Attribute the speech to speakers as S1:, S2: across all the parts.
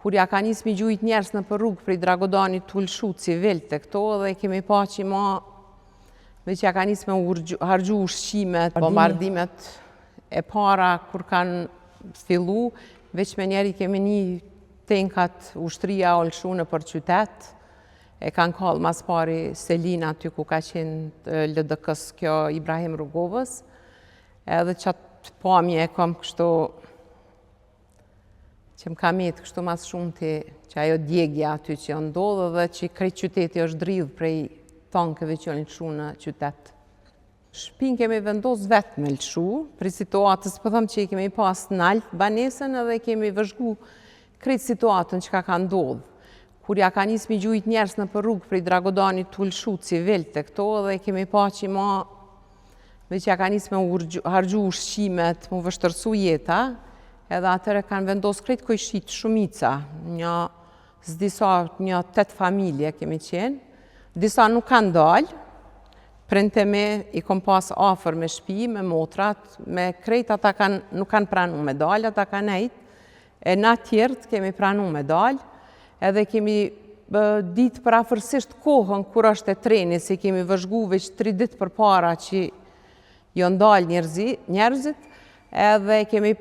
S1: Kur ja ka nis mi gjujt njerëz nëpër rrugë prej Dragodanit tu lëshu civilt e këto edhe kemi pa që ma veç ja ka nis me u harxhu ushqimet, bombardimet e para kur kanë fillu, veç menjëherë i kemi ni tenkat ushtria u lëshu nëpër qytet, e kanë kallë mas pari selinë aty ku ka qenë LDK-së kjo Ibrahim Rugovës, edhe qatë pamje e kom kështu që më ka met kështu ma s'shumti që ajo djegja aty që janë ndodhë dhe që krejt qyteti është dridhë prej tankeve që janë lëshu në qytet. Shpin kemi vendos vetë me lëshu, prej situatës po them që i kemi pas nalt banesën edhe kemi vëzhgu krejt situatën çka ka ndodhë. Kur ja ka nis mi gjujt njerëz nëpër rrugë prej Dragodanit tu lëshu civilt e këto edhe kemi pa që ma Veç ja ka nis me u harxhu ushqimet, mu vështërsu jeta, edhe atëherë kanë vendos krejt kojshitë shumica, një s'di sa, një 8 familje kemi qenë, disa nuk kanë dalë, prindtë e mi i kom pas afër me shpi, me motrat, me krejt ata kanë, nuk kanë pranu me dalë, ata kanë nejt, E na tjerët kemi pranu me dalë, edhe kemi ditë përafërsisht kohën kur është e treni, se kemi vëzhgu veç tri ditë përpara që janë dalë njerëzit, edhe kemi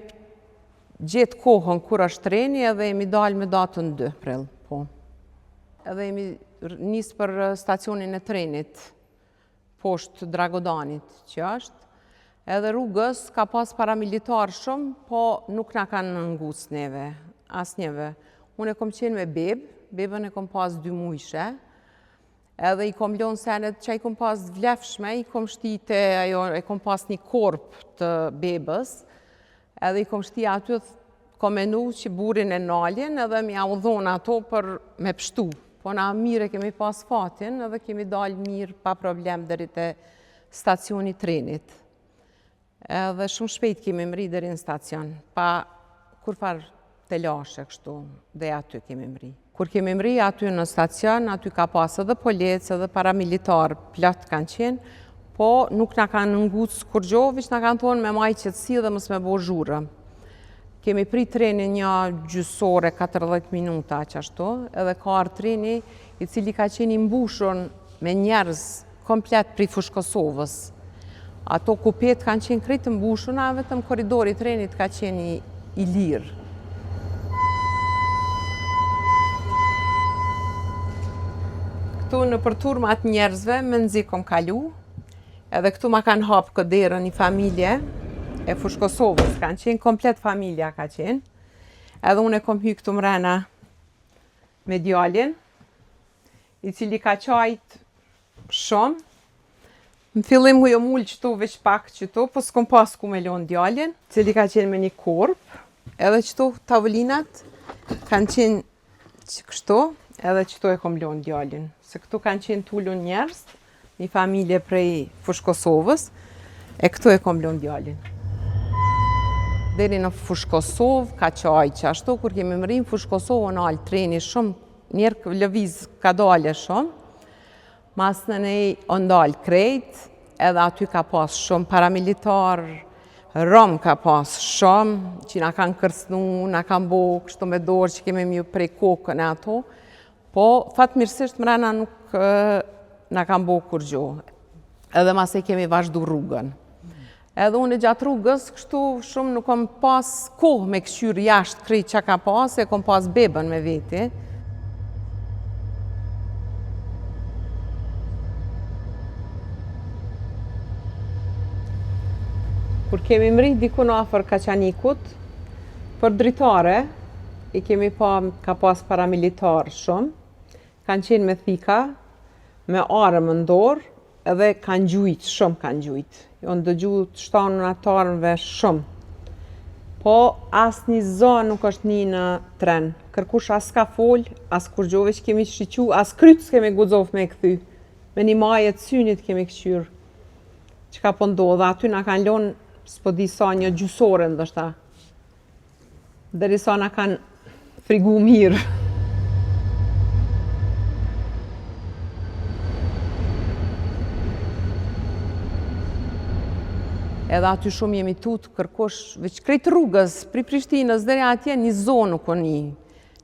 S1: gjetë kohën kur është treni, edhe jemi dalë me datën 2 prill, po. Edhe jemi nisë për stacionin e trenit, poshtë Dragodanit që është, edhe rrugës ka pas paramilitar shumë, po nuk na kanë nguc neve, asnjëve. Unë e kom qenë me bebë, bebën e kom pas dy mujshe, edhe i kom lonë senet që i kom pas vlefshme, i kom shti te ajo, e kom pas një korp të bebës, edhe i kom shti aty, kom menu që burrin e nalin edhe m'ja u dhonë ato për me pshtu. Po na mirë e kemi pas fatin edhe kemi dalë mirë pa problem deri te stacioni i trenit. Edhe shumë shpejt kemi mri deri në stacion, pa kurfar telashe kështu, dhe aty kemi mri. Kur kemi mri aty në stacion, aty ka pas edhe policë, edhe paramilitar, plot kanë qenë, po nuk na kanë nguc kurgjo, veç na kanë thonë me majt qetësi dhe mos me bo zhurmë. Kemi prit trenin një gjysë ore, 40 minuta, qashtu, edhe ka ardhë treni i cili ka qenë i mbushur me njerëz komplet prej Fushë Kosovës. Ato kupet kanë qenë krejt të mbushuna, vetëm korridori i trenit ka qenë i, i lirë. Këtu nëpër turma të njerëzve, menzi kom kalu, edhe këtu ma kanë hapë këtë derën një familje e Fushë Kosovës, kanë qenë komplet familja ka qenë, edhe unë e kom hy këtu mrena me djalin, i cili ka qajt shumë. Në fillim hu jom ulë qëtu veç pak qëtu, po s'kom pas ku me lonë djalin, cili ka qenë me një korp, edhe qëtu tavolinat kanë qenë që kështu, edhe qëtu e kom lonë djalin, se këtu kanë qenë t'ulun njerëz, një familje prej Fushë Kosovës, e këtu e kom lonë djalin. Deri në Fushë Kosovë, ka qajt qashtu, kur kemi mri në Fushë Kosovë, u nalë treni shumë, njerë lëviz kadale shumë, masnej u ndalë krejt, edhe aty ka pas shumë paramilitar, rom ka pas shumë, që na kanë kërcnu, na kanë bo kështu me dorë që kemi m'ju pre kokën e ato, po fatmirësisht mrena nuk na kanë bo kurgjo, edhe masnej kemi vazhdu rrugën. Edhe unë gjatë rrugës, kështu shumë nuk kom pas kohë me këqyrë jashtë krejt ça ka pas, e kom pas bebën me veti. Kur kemi mri dikun afër Kaçanikut, për dritare, i kemi pa, ka pas paramilitar shumë, kanë qenë me thika, me armë në dorë, Edhe kanë gjujt, shumë kanë gjujt. Janë dëgju të shtanuna të armëve shumë. Po asnjë zo nuk është ni në tren. Kërkush as ka fol, as kurgjo, veç kemi shiqu, as kryt s'kemi guxu me e kthy. Me një maje të synit kemi këqyrë. Çka po ndodh, aty na kanë lonë, s'po di sa një gjysë ore ndoshta. Derisa na kanë frigu mirë. Edhe aty shumë jemi tutë, kërkush, veç krejt rrugës, prej Prishtinës, deri atje, një zo nuk u ni.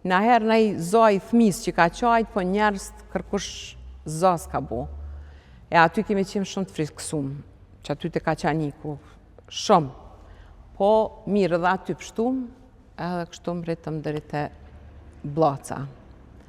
S1: Naherë naj zo i fëmis që ka qajt, po njerëz kërkush zo s'ka bo. E aty kemi qenë shumë të friksum, që aty te Kaçaniku, shumë. Po mirë edhe aty pështum, edhe kështu mrritëm deri te Bllaca.